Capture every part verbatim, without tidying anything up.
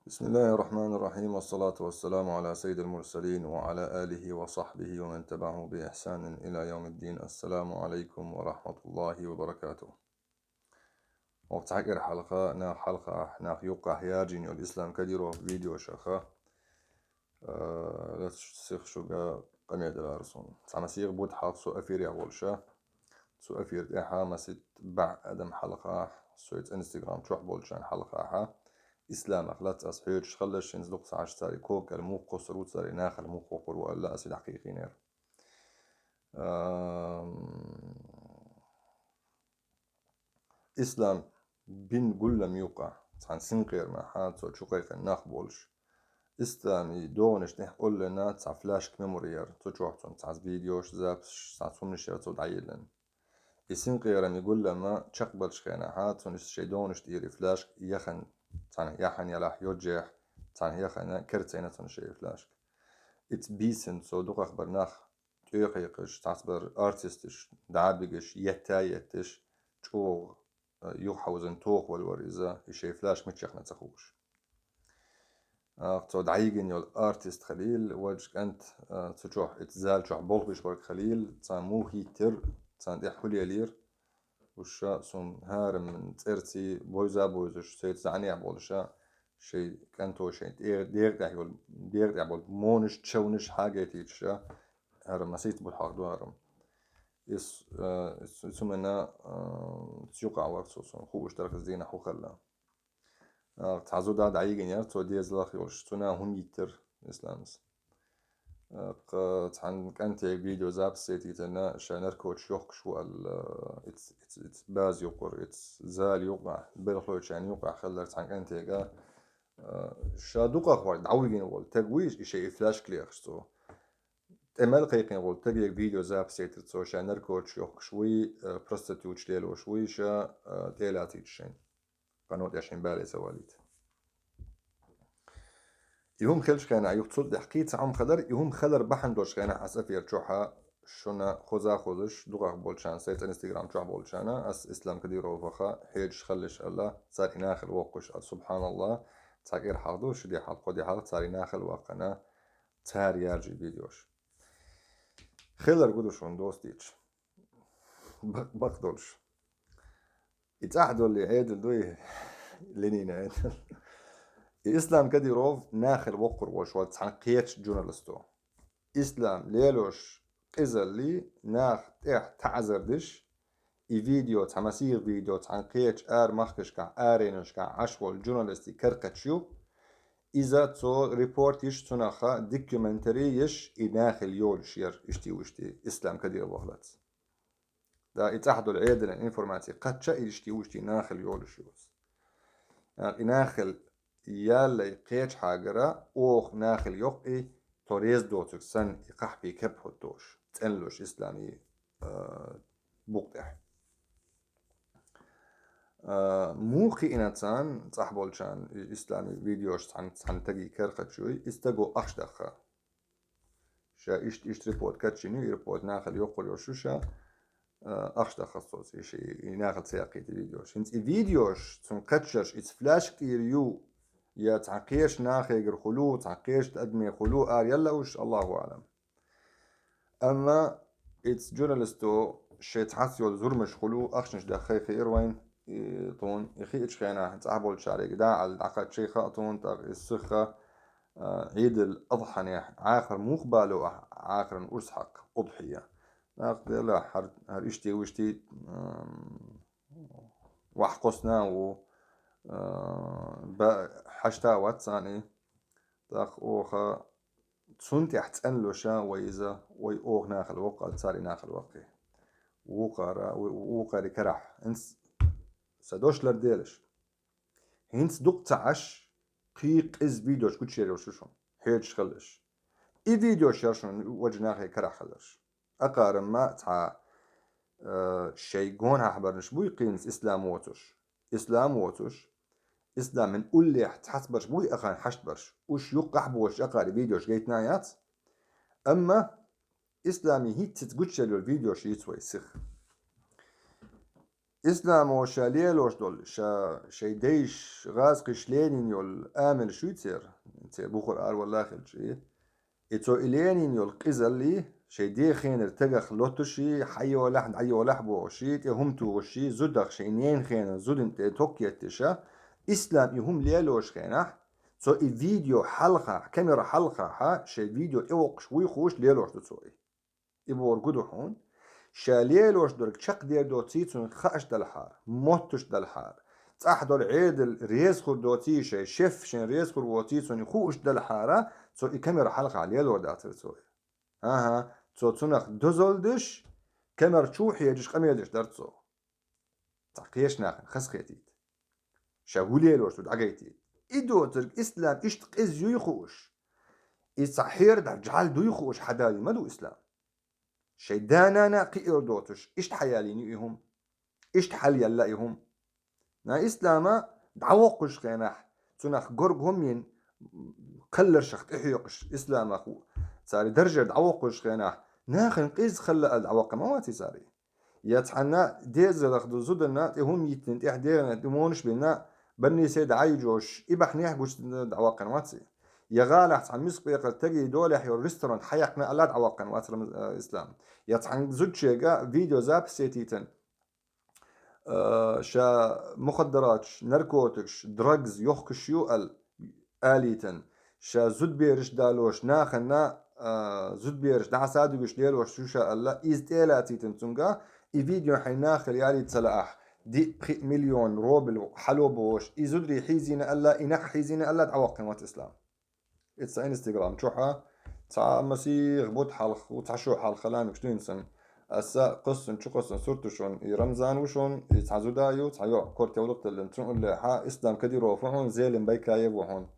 بسم الله الرحمن الرحيم، والصلاة والسلام على سيد المرسلين وعلى آله وصحبه ومن تبعه بإحسان إلى يوم الدين. السلام عليكم ورحمة الله وبركاته. Вокх цхьаькхара хьалха, нах хьалха, нах юккъахь яьржина йолу Ислам Кадиров видеошаха, э, лаьцна сиха шуьга къамел дара суна. Цхьа масех бутт хьалха со эфирехь волуша, цу эфир тӀехьа масийтта бӀе адам хьалха, соьца Instagram чохь болчарна хьалха, Исламах лаьцна ас хьоьжуш хилла, хӀинца дукха ца Ӏаш цара кога кӀел муха кхуссур ву, цара нахала муха воккхур ву аьлла, ас и дӀакхайкхийнера. Ам, Ислам бина гулам юккъахь, цхьана синкъерамехь цо чу кхайкхина нах болуш. Исламан догӀанаш тӀехь оллина цхьа фляшка мемори яра, цу чохь цунна цхьа видеош, записаш, цхьа хӀуманаш яра цо дӀайиллина. И синкъерам, и гулам чекхбеллачу хенахь, цунна шайн догӀанаш тӀера и фляшка яхана, цхьана яхьана ялахь, йоджехь, цхьана яхана, керцайна цунна шайн фляшка. Ица бийсина цо дукхахбар нах тӀекхайкхаш, цхьацбар артисташ, дӀабигаш, етта а етташ, чӀогӀа, а, юххьавзина тоха вала вара иза, и шайн фляшка мичахь яхна ца хууш. А, цо дӀайигина йолу артист хилийла, важа кӀант, а, цу чохь, ица зала чохь болх беш верг хилийла, царна муха йиттира, царна тӀехь хӀун лелийра. Уьш ша суна хӀараман цӀерций бойза а бойзуш, сайца зӀенехь болуша, шайн кӀанто шайн тӀе-, дегӀа тӀехь йолу, дегӀа тӀехь болу монаш, чевнаш хьагайтийча ша, хӀара масийтта бутт хьалха ду хӀара. Иза, э, иза, иза хӀуманна, э, цу юкъахь вара цо суна хууш дара, иза дийнахь хӀун хилла. Э, цхьа зуда дӀайигинера, цо дезалах йолуш, цунна хӀун йиттира Исламас. Э, кху цхьана кӀанте видеозапись йитина, ша наркотикаш йохкуш ву аьлла, иц-, иц-, иц база юккъара, иц зала юккъахь, белхалойчарна юккъахь хиллера цхьана кӀантега, э, ша дукхахвар дӀавигина волу таг вуй, и шайн и фляшка лехаш цо. ТӀе мел кхайкхина волу тагега видеозапись йитира цо, ша наркотикаш йохкуш вуй, э, проституташ лелош вуй, ша, э, тӀе а лацийча шайн. Къано тӀе шайн бале ца валийта. И хӀума хилчу хенахь, юха цул тӀаьхьа кхин а цхьа хӀума хилар, и хӀума хилар бахьана долчу хенахь ас эфир чохьа шуна хоза а хозуш, дукхах болчарна, сайца Instagram чохь болчарна, ас Ислам Кадироваха хьоьжуш хилла аьлла, цара и нахала воккхуш аьлла, субханаллах, цхьа кӀира хьалха ду, ши де хьалха, кхо де хьалха цара и нахала ваккхана, цара яьржи видеош. Хилар гу ду шуна достийча. Бак-, бакъдолуш. И цӀахь долу Ӏедал дуй, Ленина Ӏедал. И Ислам Кадиров нахала воккхур волуш вара цхьана кхечу журналисто. Ислам лелош къизалли, нах тӀехь таӀзар деш, и видео, цхьа масех видео, цхьана кхечу ара махкашкахь, аренашкахь Ӏаш волу журналистий каркхачу ю, иза цо репорт йиш, цунаха документари йиш, и нахала йолуш яра, ишти-вишти, Ислам Кадиров вахлац. Да, и цӀахь долу Ӏедалан информаци кхачча, и ишти-вишти нахала йолуш ю иза. А, и нахала яллай кхечахьагара, оха нахала йоккху и, тхо реза доцург санна, и кхахьпий кеп хӀоттош, цӀенлуш Исламий, а, букъ тӀехь. А, муха хиъна царна, цӀахь болчарна, и Исламий видеош цхьана, цхьана тагий каркхачуй, и стаго ахча дахха. Ша иштта, иштта репорт качйина ю, и репорт нахала йоккхур йолуш ю ша, а, ахча дахха соцу, и ши-, и нахала ца яккхийта видеош. ХӀинца и видеош, цунна кхаччарш, иза фляшка тӀера ю, я цхьана кхечу нахегара хуьлу, цхьана кхечу адаме хуьлу, ара яла уьш, Аллаху аӀлам. Амма иза журналисто шайн цхьацца йолу зурмаш хуьлу, ахчанаш даххай хиира вайн, и, тхуна, и хиъчу хенахь цӀахь болчаьрга дӀа аьлла дӀакхаччий хаьа тхуна, тӀаккха иза сиха, а, Ӏийдал Адхьанехь Ӏахар муха бало ахь, Ӏахаран урс хьакха, удхьия. Нах делахь, хӀара, хӀара ишти-вишти, ам, вахь кхосна а ву, а, ба-, хьашта а вац царна и. ТӀаккха оха цунна тӀехь цӀенлуша вай иза, вай оха нахала воккху аьлла, цара и нахала ваккхий. Вукхара, ву-, вукхари карахь. ХӀинца сан дош ларделаш. ХӀинца дукха ца Ӏаш, кхин къиза видеош гучуяр йолуш ю шуна, хьоьжуш хиларш. И видеош яра шуна важа нахе карахь хиларш. Акхарамма цхьа, э, шайн гонахьа барнаш буй кхинца Ислам воцуш. Ислам воцуш. Исламан уллехь цхьацбарш буй ахана хьашт барш. Уьш юккъахь бохуш акхари видеош гайтина яц. Амма Исламий хӀинццаца гучуяр йолу видеош йийца вай сиха. Исламо ша лелош долу, ша шайн дайша гӀазкхиш лелийна йолу амалш ю церан, церан бухара аравала хилча, и цо и лелийна йолу къизаллий, шайн ден хенара тагах лотуший, хьайолахь, дӀайолахь бохуший, тӀе хӀума тухуший, зудах шайн ненан хенан зудана тӀе ток еттиша, ислам и хӀума лелош хенахь, цо и видео хьалхахь, камера хьалхахьа, шайн видео тӀевоккхуш вуй хууш лелош ду цо и. И бохург ду хьуна, ша лелош дерг чекхдер доций цунах хууш далахьара, моттуш далахьара, цӀахь долу Ӏедал реза хир доций шайн, шеф шайн реза хир воций цунах хууш далахьара, цо и камера хьалха лелор дацара цо. ХӀан-хӀа, цо цунах дозалла деш, камера чу хьежаш къамел деш дара цо. Цхьа кхечу нахана хазахетийта. Ша хӀун лелош ду дӀагайтийта. И доцург ислам иштта къиза юй хууш. Иза цхьа хьера дӀа жӀаьла дуй хууш хьадалийна ма ду ислам. Шайн да-нана кхиор доцуш, иштта хьаялийна ю и хӀума. Иштта хьалаелла и хӀума. На ислама дӀавоккхуш хенахь, цунах горга хӀума йина, кхалларшах тӀехьоькхуш исламах ву. Цари даржар дӀавоккхуш хенахь, нахана къиза хилла аьлла дӀаваккха ма ваций цари. Я цхьанна дезалах ду зудана тӀе хӀума йиттина, тӀехь дегӀана тӀе монаш бина, баннисе дӀа а йижош, и бахьанехь гучудаьнна дӀаваккхина вац и. Я гӀалахь цхьа мискъа бекхар таги долехь йолу ресторан хьаяьккхина аьлла дӀаваккхина вац Рам-, э, Ислам. Я цхьана зудчега видеозапись еттийтина, э, ша мухаддараташ, наркотикаш, драгс йохкуш ю аьлла, алийтина. Ша зудбераш далош, нахана, а, зудбераш дӀасадуьгуш лелош шу ша аьлла, иза тӀелацийтина цунга, и видео хьайн нахала ялийта ца лаахь, диъ-пхиъ миллион робель хьало бохуш, и зударий хьийзийна аьлла, и нах хьийзийна аьлла, дӀаваккхина вац ислам. Иза цхьа Instagram чухьа, цхьа масех бутт хьалха, цхьа шо хьалха ламикаш дуьйна сан. Аса кхоссун, чу кхоссун сурташун, и Рамзан ву шун, и цхьа зуда ю, цхьа йоӀ, корта тевлакх теллина, цун уллехьа, Ислам Кадиров ву хьун, Зелим Байкаев ву хьун.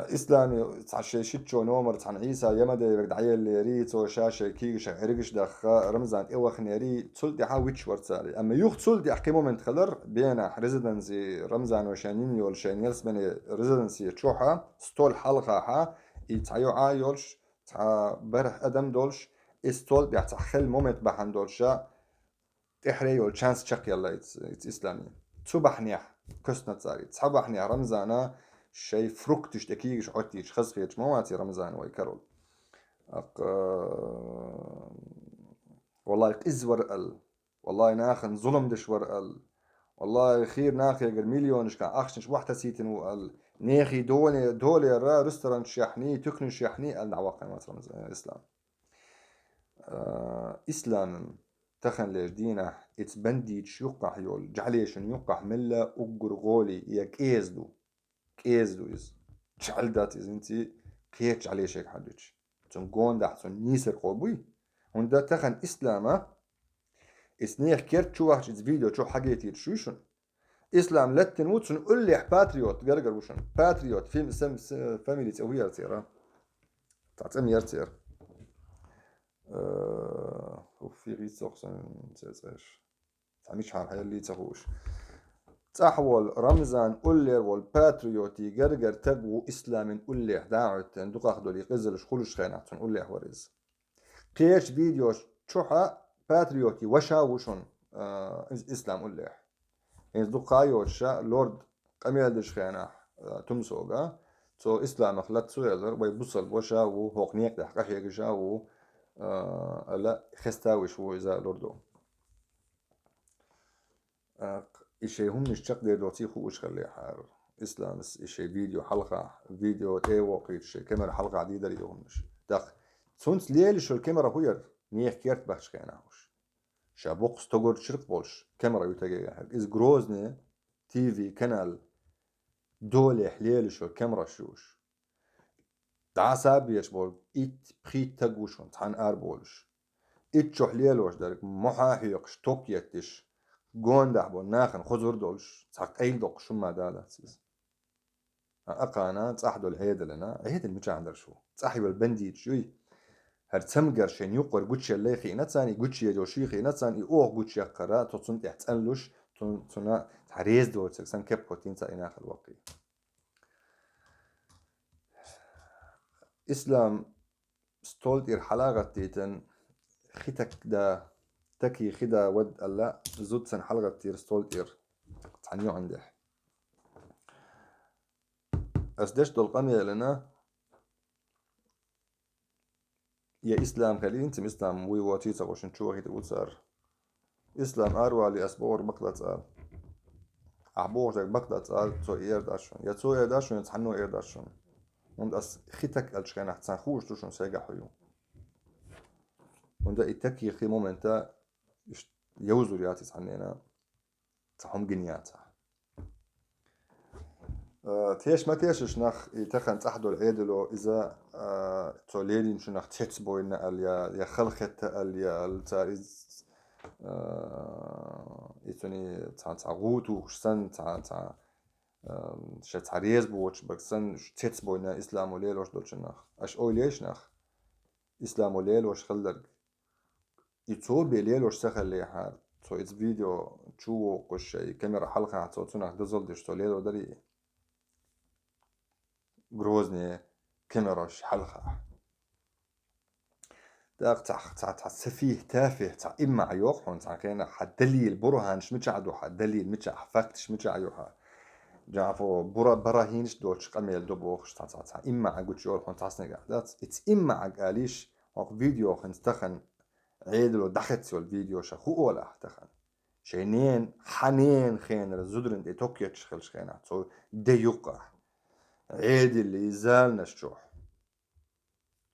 Ислами цхьа шайн шиччо номер цхьана Ӏийса Ямадеевга дӀаеллерий, цо ша шайн кийгашах гӀиргаш дахха, Рамзан тӀевахнерий, цул тӀаьхьа вичча вара цари. Амма юха цул тӀаьхьа кхин момент хилар, бенахь резиденци Рамзано шайн йина йолу шайн ялсамане резиденци чохьа, стол хьалхахьа, и цхьа йоӀа йолуш, цхьа бархӀ адам долуш, и стол тӀехь цхьа хел момент бахьана долуша, тӀехьре йолу чанс чекхъелла иц-, иц-, ислами. Цу бахьанехь кхоьссина цари. Цхьа бахьанехь Рамзана шайн фрукташ тӀе кийгаш Ӏоттийча хазахеташ ма ваций Рамзана вай карол. Акъ-, валлай, къиза вара аьлла. Валлай, нахана зулам деш вара аьлла. Валлай, хийра нахегара миллионашкахь ахчанаш охьатасийтина ву аьлла. Нехий доле-, долера ресторанчехьний, туькнашехьний аьлла дӀаваккхина вац Рамзан, ислам. А, ислам таханлерчу дийнахь ица бандиташ юккъахь йолу, жӀалешун юккъахь мелла уггар гӀоле я кӀеза ду. КӀеза ду иза. ЖӀал дац иза, хӀинца кхечу жӀалешега хьадуьтуш. Цунна гондахь, цунна нийсар кхо буй. ХӀунда тахана ислама, иза нехан керта чу вахча иза видео чу хьагетийта шуьйшун. Ислам латтина ву, цунна уллехь патриот гаргар ву шуна. Патриот, фим-, сам-, с-, фамили цӀе хӀу яра церан? Цхьа цӀе ма яра церан. Э, уф, фи гӀийццохь сан цӀе цӀеш. Цхьа мичхьара хьаяллий ца хууш. ЦӀахь волу Рамзан уллера волу патриотий гаргар таг ву исламин уллехь дӀахӀоьттина, дукхах долу и къизаллаш хуьлуш хенахь цунна уллехь вара иза. Кхечу видеош чухьа патриотий ваша ву шуна, а, ис-, ислам уллехь. ХӀинца дукха йоцуша лорд къамел деш хенахь, а, Тумсога, цо исламах лац цу элар, вай бусалба ваша ву, хӀокху некъа тӀехь къахьегиша ву, а, аьлла, хеставиш ву иза лордо. А, и шайн хӀуманаш чекхдер доций хууш хиллехьара. Исламас и шайн видео хьалха, видео тӀе а воккхуьйтуш, шайн камера хьалха дийдар и хӀуманаш. ТӀаккха цунца лелаш йолу камера хӀу яра? Нехан керта бахча хенахь уьш. Ша боккха стогар чиркх болуш, камера ю тагега хьаьрга. Иза Грозный Т В канал долехь лелаш йолу камераш ю уьш. ДӀасабеча болу итт-пхийтта таг ву шуна цхьаьна араболуш. Итт чохь лелош дерг, мохьа хьоькхуш, ток еттиш, гондахь болу нахана хозур долуш, цхьа къайла доккхуш хӀумма далац иза. А, акхана, цӀахь долу Ӏедалана, Ӏедал мичахь дара шу? ЦӀахь йолу бандиташ юй? ХӀара цамгар шайн юккъара гучуеллай хиъна царна, и гучуедо шуй хиъна царна, и оха гучуяккхара, цо цунна тӀехь цӀанлуш, цун-, цунна цхьа реза доцург санна кеп хӀоттийна цара и нахала ваккхий. Ислам стол тӀера хьала а гӀаттийтина, хи таг да, таки хида вад аьлла, зудсан хьалгӀаттийра стол тӀера. Цхьан юкъан дехьа. Ас деш долу къамелана я ислам хилийна, цим ислам вуй воций ца гӀушин чу вахийта ву цара. Ислам аравали ас бохург бакъ дац ала. Ахь бохуш дерг бакъ дац ала, цо эр дац шуна. Я цо эр дац шуна, я цхьанно эр дац шуна. ХӀунда ас хи так аьллачу хенахь цхьаьна хууш ду шуна сайгахь хӀу ю. ХӀунда и таки хи момента иш-, йовзур яц иза хьаннена, цхьа хӀума гина яцахь. Э, теш ма тешаш нах, и тахана цӀахь долу Ӏедало, иза, э, цо леринчунах цец бойна аьлла, я, я халахетта аьлла, я аьлла, цара иза, э, и цуьнан цхьа, цхьа гӀу тухуш санна, цхьа, цхьа, э, ша цхьа реза боцуш бага санна, цец бойна исламо лелош долчу нах. Аша ойла еш нах, исламо лелош хилларг. И цо бен лелош ца хиллехьара, цо иза видео чу воккхуш шайн камера хьалха цо цунах дозалла деш цо лело дарий? Грозне камераш хьалха. ТӀаккха цхьа, цхьа, цхьа сафих, тафих, цхьа имма йоху хьуна цхьа хенахь, хьан далил, бурханаш мичахь ду хьан, далил мичахь, факташ мичахь ю хьан. Джафо, бура, бара хӀинаш доцуш къамел ду бохуш, цхьа, цхьа, цхьа имма гучу йолу хьуна цхьа снегахь дац. Ица имма алиш, хӀокху видео хӀинца тахана Ӏедало дӀахецна йолу видео ша хӀу олахь тахана? Шайн нен, хьан нен хенара зударна тӀе ток етташ хилчу хенахь, цо де юккъахь. Ӏедаллий заланаш чохь.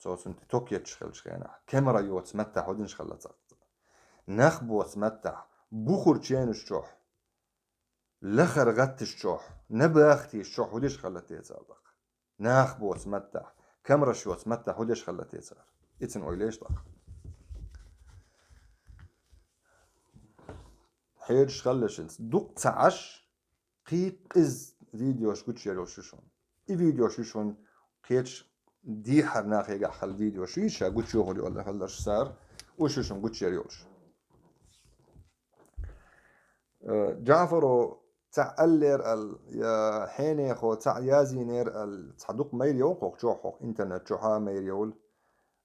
Цо цунна тӀе ток етташ хилчу хенахь. Камера йоцу маттахь хӀу динаш хилла цӀаккха. Нах боцу маттахь, бухур ченаш чохь. Лахара гӀатташ чохь, набахтеш чохь хӀу деш хилла те цара тӀаккха? Нах боцу маттахь, камераш йоцу маттахь хӀу деш хилла те цара? Ицин ойла еш тӀаккха. Хьераш хилла шинца. Дукха ца Ӏаш, кхин къиза видеош гучуяр йолуш ю шуна. И видеош ю шуна кхечу дехьара нахегахь хилла видеош ю, ша гучуйохур йолу хилларш цара, уьш ю шуна гучуяр йолуш. Э, Джафаро цхьаъ аллера аьлла, я хьенехо цхьаъ язйинера аьлла, цхьа дукха майра йовлу хӀокху чохь, хӀокху интернет чохьа майра йовлу.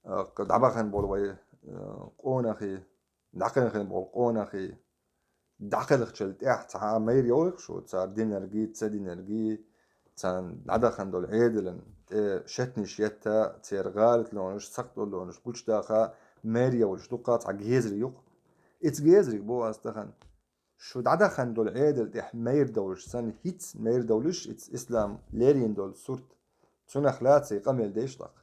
Э, дӀабахана болу вай, э, къонахий, дӀакхелхина болу къонахий, дӀакхелхачул тӀаьхьа цхьа а майра йовлу шу, цара динаргий, ца динаргий, царна дӀадахана долу Ӏедалан тӀе шетнаш етта, церан гӀалатлонаш, сакхтоллонаш гучудаха майра йовлуш дуккха цхьа гезар ю-кх. Ица гезариг боху ас тахана. Шу дӀадахана долу Ӏедал тӀехь майра довлуш санна, хӀинца майра довлуш, ица ислам лерина долу сурт, цунах лаций къамел деш тӀаккха.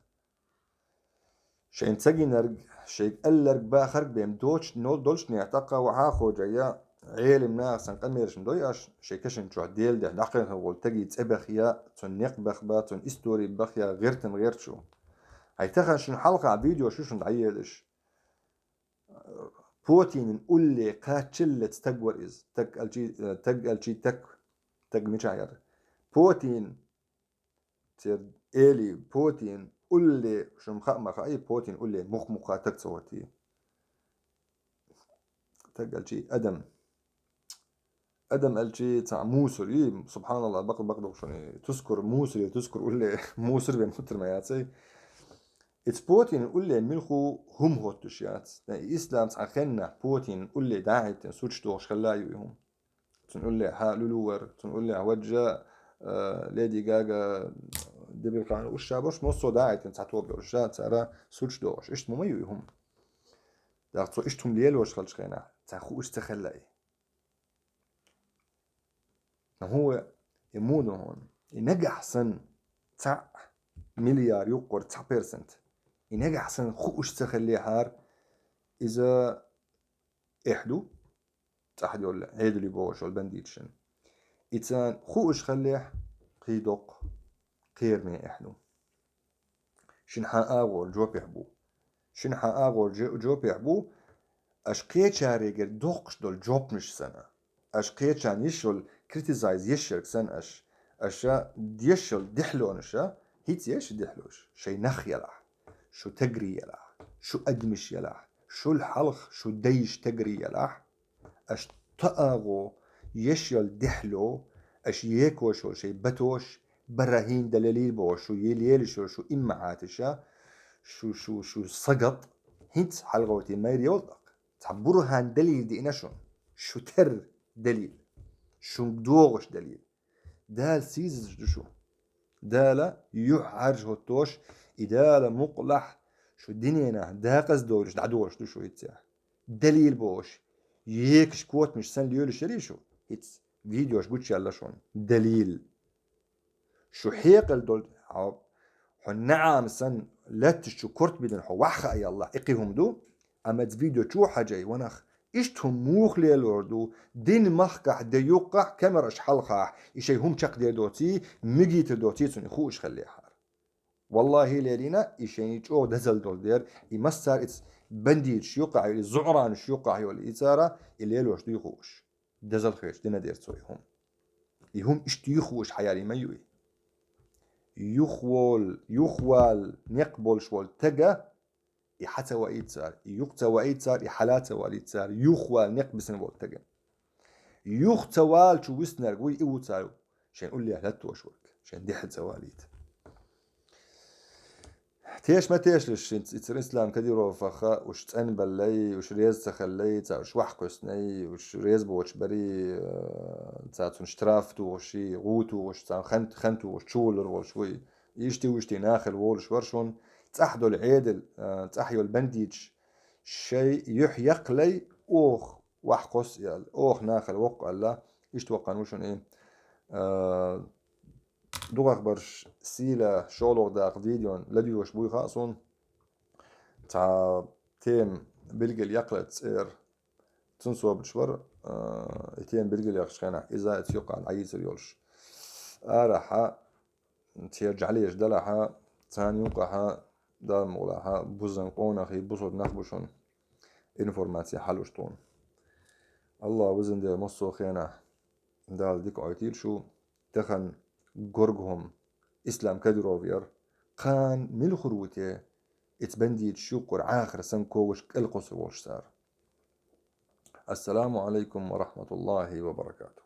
Шайн ца гинарг, шайга алларг, бахарг бен доцуш нол долчу нехан тӀаккха вахьа а ходжа я, Ӏелим наха сан къамелаш ма дой аш, шайн кашан чохь Делан дехьа дӀакхайкхина волу таги цӀе бахьа, цунна некъ бахьа, цунна истори бахьа, гӀертам гӀерта шу. Хьай тахана шуна хьалха видео шу шуна дӀаелаш. Путинан улле кхаччаллаца таг вара иза. Таг алчи, э, таг алчи таг. Таг мичахь яра? Путин. Цер эли Путин улле, шуна хаа ма хаий, Путин улле мух-муха таг ца вати. Таг алчи адам. Адам алчи цхьа мусор, и, субханаллах, бакъ-, бакъ дохушуни. Тускур мусор, тускур улле, мусор бен муттар ма яцай. Иц Путин улле милху хӀума хӀоттуш яц. Дан ислам цхьа хенна Путин улле дахьийтина сучу дохуш хилла ю и хӀума. Цун улле хьа лулувар, цун улле ваджа, э, Леди Гага, Дебирхан, уьш ша бош, массо дахьийтина цхьа тоба йолуш ша, цара сучу дохуш. Иштта ма ю и хӀума. Даха цо иштта хӀума лелош хилчу хенахь, цхьа хууш ца хилла и. Но хӀун ве, и муха ду хьуна? И нагахь санна, цхьаъ миллиард юккъур цхьа процент. И нагахь санна хууш ца хиллехьара, иза эхь ду, цӀахь йолу, Ӏедале бохуш йолу бандиташна. И царна хууш хиллехь, кхин доккха кхераме эхь ду. Шина хьан агӀор жопехь бу. Шина хьан агӀор жо-, жопехь бу, аша кхечарегара доккхуш долу жопнаш санна. Аша кхечарна йиш йолу критизайз еш ерг санна аша. Аша деш йолу дехьлонаша, хӀинца еш дехьлош, шайн нах ялахь, шу тагри ялахь, шу адамаш ялахь, шул хьалха шу дайш тагри ялахь, аша та агӀо еш йолу дехьло, аша екош йолу шайн батош, бара хӀинда лелийр бохуш, шу ел-, елаш йолу шу иммахьаташа, шу, шу, шу сагат, хӀинца хьалгӀоти майра йолу тӀаккха. Цхьа бурхьан далил деана шуна. Шу тера далил. Шуна догӀуш далил. Дала сийсазаш ду шу. Дала юхь Ӏаржа хӀоттош, и Дала мукъалахь шу диненахь дакъаза довлуш, дӀадолуш ду шу хӀинца. Далил бохуш, екаш котамаш санна лелаш ярий шу? ХӀинца видеош гучаялла шуна. Далил. Шу хьекъал долу хьо, хьо наӀам санна латташ чу корта бидина хьо ваха а ялла, и кхин хӀума ду, амма иза видео чу хьажай, ванах, иштта хӀума муха лелор ду, дин махкахь де юккъахь, камераш хьалхахь, и шайн хӀума чекхдер доций, мигийтар доций, цунна хууш хиллехьара. Валлахи, лерина, и шайн чӀогӀа дазал долу дера, и массара ица бандиташ юккъахь йолу, и зугӀранаш юккъахь йолу, и цара, и лелош дуй хууш. Дазал хеташ дина дера цо и хӀума. И хӀума иштта юхавуш хьаяр ма юй. Юхвол, юхвал некъ болуш волу тага, и хьа ца ваийта цара, и юкъ ца ваийта цара, и хьала ца валийта цара, юхвал некъ бисина волу тага. Юха ца валчу виснарг вуй, и ву цара шайн уллехь латтош верг, шайн дехьа ца валийта. Теша ма тешалаш, ицар Ислам Кадыровах уьш цӀанбаллай, уьш реза ца хиллай, цара уьш ваха кхуьссинай, уьш реза боцуш барий, э, цара цунна штраф тухуш, гӀу тухуш, царна хан, хан тухуш, чувуллур волуш вуй. Ишти-вишти нахала волуш вара шуна, цӀахь долу Ӏедал, э, цӀахь йолу бандиташ шайн юьхь яккхалай, оха ваха кхосса аьлла, оха нахала воккха аьлла, иштта воккхана ву шуна и, э, дукхахбарш сийла шолгӀа дакъа видеон ладуьйгӀуш буй хаьа суна. Цхьа тема билггал яккхалц цӀера цунна собарш вара, а, и тема билггал яхчу хенахь, иза а цу юккъехь дӀайийцар йолуш. Арахьа, церан жӀалеш далахьа, царна юккъехьа, Дала мукъалахьа, бузан къонахий, бусург нах бу шуна информаци хьалуш тхуна. Аллах везан Дела массо а хенахь Дала дика Ӏойтийла шу, тахана горгахӀума Ислам Кадыров яра, кхана мила хур ву те, ица бандиташ юккъара Ӏахар санна когаш кӀел кхуссур волуш цара. Ассаламу Ӏалайкум ва рахматуллахи ва баракатух.